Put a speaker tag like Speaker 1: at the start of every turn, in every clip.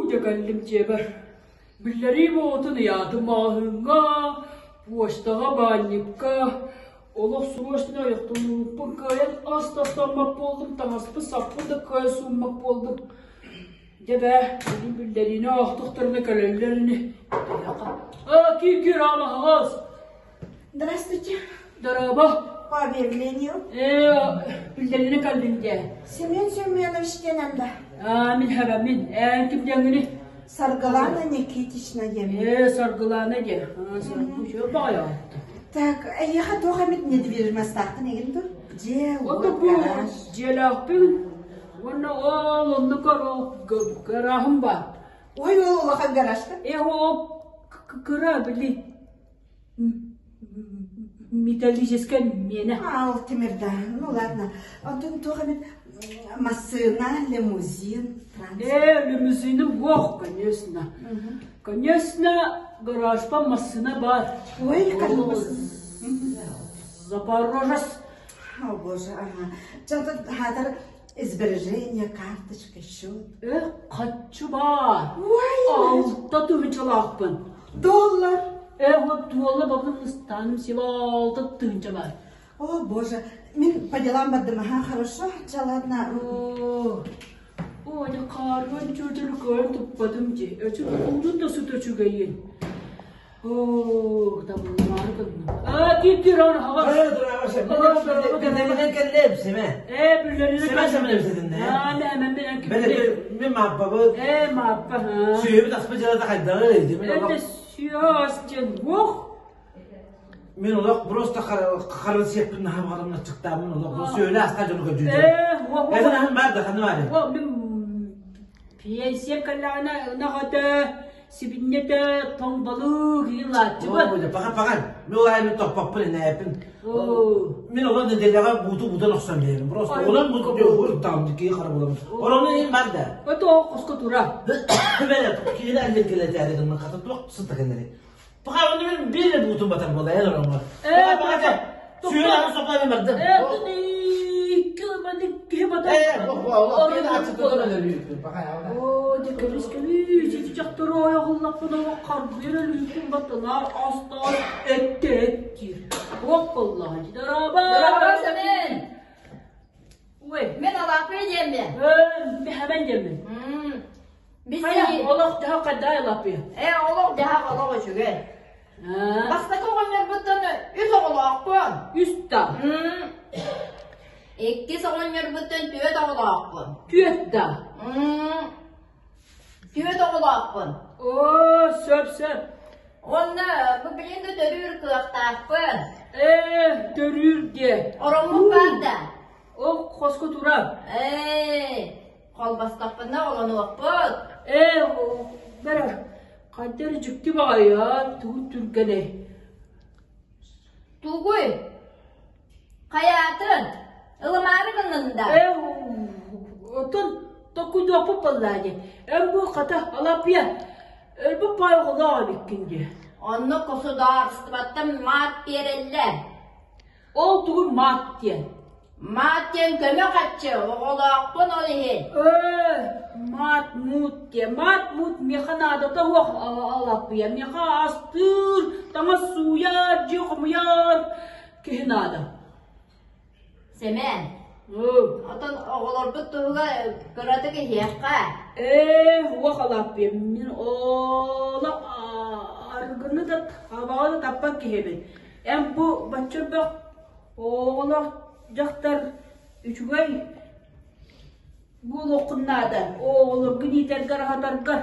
Speaker 1: Уу, дьэ кэллим дьиэбэр. Биллэрии буолтун ыйаатым маҕаһыыҥҥа, почтаҕа, баанньыкка. Олох срочно ойохтонууппун кыайан ас да астаммат буоллум, таҥаспын-саппын да кыайан сууммат буоллум. Дьэ бээ, бүгүн биллэриини аахтахтарына кэлэллэр ини. А, киир-киир аан аһаҕас.
Speaker 2: Здравствуйте.
Speaker 1: Дорообо.
Speaker 2: По объявлению.
Speaker 1: Ээ, биллэриини кэллим дии.
Speaker 2: Семен Семенович диэн анда.
Speaker 1: Аа, мин хэбэммин. Эн ким диэҥҥиний?
Speaker 2: Саргылана Никитична диэммин.
Speaker 1: Ээ, Саргылана диэн. Аа, Саргы баҕайы
Speaker 2: Так, эйиэхэ туох эмит недвижимостааххын игин дуо? Дьиэ, уот,
Speaker 1: Ото бу
Speaker 2: гараж.
Speaker 1: дьиэлээхпин уонна ол оннук гарааһым баар.
Speaker 2: Ой, ол улахан гаражта.
Speaker 1: Э, ол кыра били металлическай миэнэ.
Speaker 2: А, ол тимирда. Ну ладно. Онтон туох эмит массыына, лимузин, транспорт.
Speaker 1: Э, лимузины ох, конечно. Конечно, гаражпа массыына баар.
Speaker 2: Ой, ханнык массыына?
Speaker 1: Запорожец.
Speaker 2: О боже, ага. Чэ, хаатар сбережение, карточка, счет.
Speaker 1: Э, хаччы баар.
Speaker 2: Ой!
Speaker 1: Алта тыһыынчалаахпын.
Speaker 2: Доллар.
Speaker 1: Э, вот туола бабын ыстааным сиба 6 тыһыынча баар.
Speaker 2: О боже, мин по делам бардым, ага, хорошо, чэ, ладно.
Speaker 1: О, о, дьэ хаарыан чүөчэлү кыайан туппатым дии. Эчи уутун да сыта үчүгэйин. Оо, табыллаары гынным. Аа, киир аан аһаҕас.
Speaker 3: Биллэринэн кэллэм, Семен.
Speaker 1: Ээ, биллэринэн
Speaker 3: Семен Семенович этиннэ.
Speaker 1: Аа, мэ, мэ, мэ,
Speaker 3: Били мин мааппабыт.
Speaker 1: Ээ, мааппа, haa.
Speaker 3: Сүөһүбүт аспыт дьыалата хайдаҕый? Мин
Speaker 1: Это
Speaker 3: олох
Speaker 1: сүөс диэн уох.
Speaker 3: мин олох просто харыл сиэппин наһаа баҕарым аччыктааммын олох сүөһүлэ аста дьону көрдүүтүм.
Speaker 1: Ээ, уох,
Speaker 3: Это наһын баар да ханна баар?
Speaker 1: Уох, мин пенсиям кэллэҕинэ ынах этэ, сибинньэтэ, тоҥ балык иһин лааччыбыт.
Speaker 3: Пахан пахан. Мин ол аайы тохпоппун инээппин. Мин олор нэдиэлэҕэ бууту бутан охсон биэрэбин. Просто онон бу уртаам киһи хара буламын. Орону иһин бар да.
Speaker 1: Это хоско тура.
Speaker 3: Бэрэ киһини аллер келетээри гынна хата туох сыта кэллэри. Пахан оны мен бир буутун батар буола эн ороҥҥо.
Speaker 1: Ээ,
Speaker 3: Сүүрэ аны сопа мен бардым.
Speaker 1: Ээ, икки маннык киһи батар.
Speaker 3: Ээ, олох киһи аччыктан өлүүппүн. Пахан.
Speaker 1: Оо, дьэ кэбис кэбис, ити дьахтары ойоҕуллахпына харбыйар өлүүппүн баттанаар астаан этте эт диир. Туох буоллаҕа дии, дорообо!
Speaker 4: Дорообо, Семен!
Speaker 1: Ой,
Speaker 4: Мин Алааппый диэммин.
Speaker 1: Ээ, мин диэммин.
Speaker 4: Біз
Speaker 1: Хайа, олох дьаһах хайдаа Алааппыйа?
Speaker 4: Ээ, олох дьаһах олох үчүгэй. Бастакы оҕонньорбуттан үс оҕолоохпун.
Speaker 1: Үс да?
Speaker 4: Иккис оҕонньорбуттан түөрт оҕолоохпун.
Speaker 1: Түөрт да?
Speaker 4: Түөрт оҕолоохпун.
Speaker 1: Оо, сөп, сөп.
Speaker 4: Уонна бу билигин да төрүүр кыахтаахпын.
Speaker 1: Ээ, төрүүр диэ.
Speaker 4: Ороммут баар да?
Speaker 1: Ол хоско турар.
Speaker 4: Ээ, холбостохпуна олонуохпут.
Speaker 1: Ээ, бэрэ, хайда эрэ дьикти баҕайы, тугу түргэнэй.
Speaker 4: Тугуй? Хайаатын? Ылымаары гыннын да?
Speaker 1: Ээ, оттон токуйдуохпут буоллаа дии. Эн бу хата Алаппыйа, өлбүт баай оҕолоох эбиккин дии.
Speaker 4: Онно государствоттан маат биэрэллэр.
Speaker 1: Ол тугун маат диэн?
Speaker 4: Маат диэн көмө харчы, оҕолоохпун ол иһин.
Speaker 1: Ээ, маат-муут диэн. Маат-муут миэхэ наадата суох Алаппыйа. Миэхэ астыыр, таҥас сууйар, дьиэ хомуйар киһи наада.
Speaker 4: Сэмэн, оттон оҕолорбут туһугар кыратык иһиэххэ.
Speaker 1: Ээ, уох Алаппыйа, мин олох арыгыны да табаҕы да таппат киһибин. Эн бу бачча бөх оҕолоох дьахтар үчүгэй буолуоххун наада. Оҕолоргун иитэргэр аһатаргар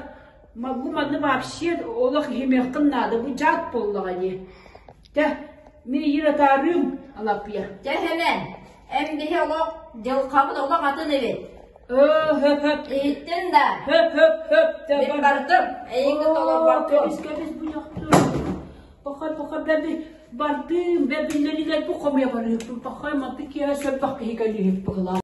Speaker 1: бу манна вообще олох иһимиэххин наада. Бу дьаат буоллаҕа дии. Тэ, мин иир атаарыым Алаппыйа.
Speaker 4: Чэ, Сэмэн, эн биһи олох дьылҕабыт олох атын эбит.
Speaker 1: Өө, хөп хөп.
Speaker 4: Иһиттин да.
Speaker 1: Хөп хөп хөп.
Speaker 4: Мин бардым, эйигин толорбоккун.
Speaker 1: Кэбис кэбис бу дьахтар. Пахай пахай бэби бардым бэбиллэригэр бу хомуйа барыыппын пахай манты киэһэ сөлбөх киһи кэлииһик быһылаах.